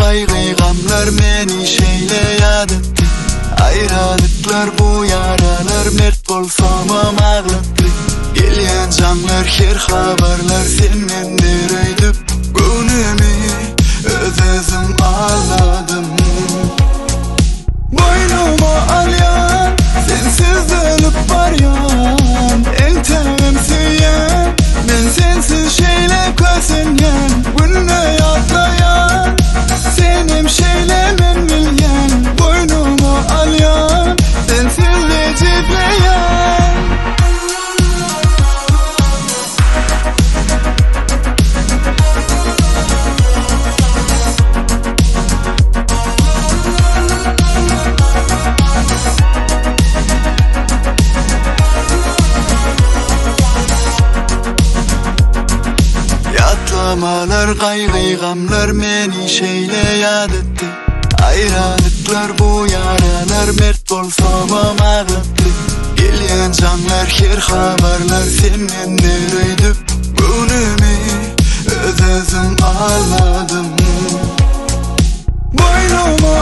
gaýgy-gamlar meni şeýle ýadatdy. Aýralyklar bu ýaralar mert bolsamam aglatdy. Gelýän jaňlar her habarlar sendendir öýdüp göwnümi öz-özüm aldadym. Boýnuma alýan sensiz ölüp barýan entägem söýýän men sensiz şeýle kösenýän günde ýatlaýan senem şeýle men bilýän boýnuma alýan sensiz ejizleýän. Ýatlamalar gaýgy-gamlar meni şeýle ýadatdy Aýralyklar bu ýaralar mert bolsamam aglatdy Gelýän jaňlar her habarlar sendendir öýdüp Göwnümi öz-özüm aldadym Boýnuma.